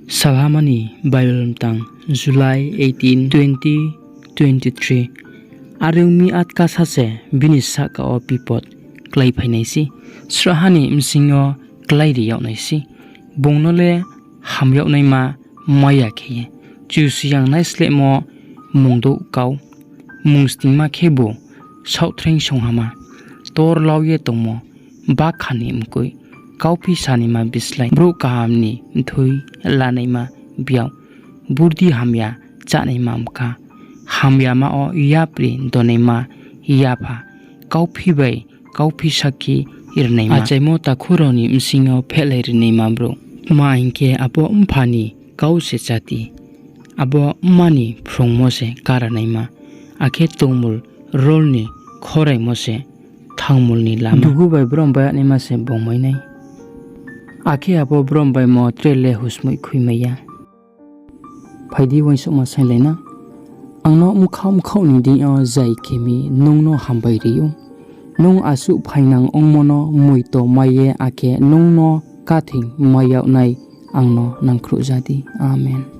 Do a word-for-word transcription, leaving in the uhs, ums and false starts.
Salhama ni Bible mtang, July eighteen, twenty twenty-three. Are ong mi, atkasa se bini sahka wo bipot kláiphai nai sei, srahha ni bsing yo kláiri yag nai sei. Bung no le ham yag naima mai ya khe ye, Kchusoyang naislehmo mungdouh kau, mung sningma khebu saohtreing songhama, tor lau ye tongmo, bakha ni mkoih, kauphi sanaima bislái brouh kaham ni mthoi lanaima biag, burdi hamya chánaima mkha, hamyama wo yapri donaima yapha, kauphi bai kauphi sakhi rinaima, achaimo takhu rao ni bsing yo phehlai rinaima brouh. Tma hing khe, abo mpha ni kau se cháti, abo mma ni phrungmo se karanaima, akhe tongmul rol ni khoraimo se thangmul ni lama. Dugu bai brom bai yagnaima se bung mai nai, akhe abo brom baimo tre le husmoih khui mai ya. Phai di, uaingsouhma sainglai na. Ang no bkhaoh bkhaoh ni deing yo zai khe mi nung no hambai ri ou. Nung asuh phainang ongmo no moito mai ye, akhe nung no kathing mai yag nai ang no nangkhruhja di. Amen.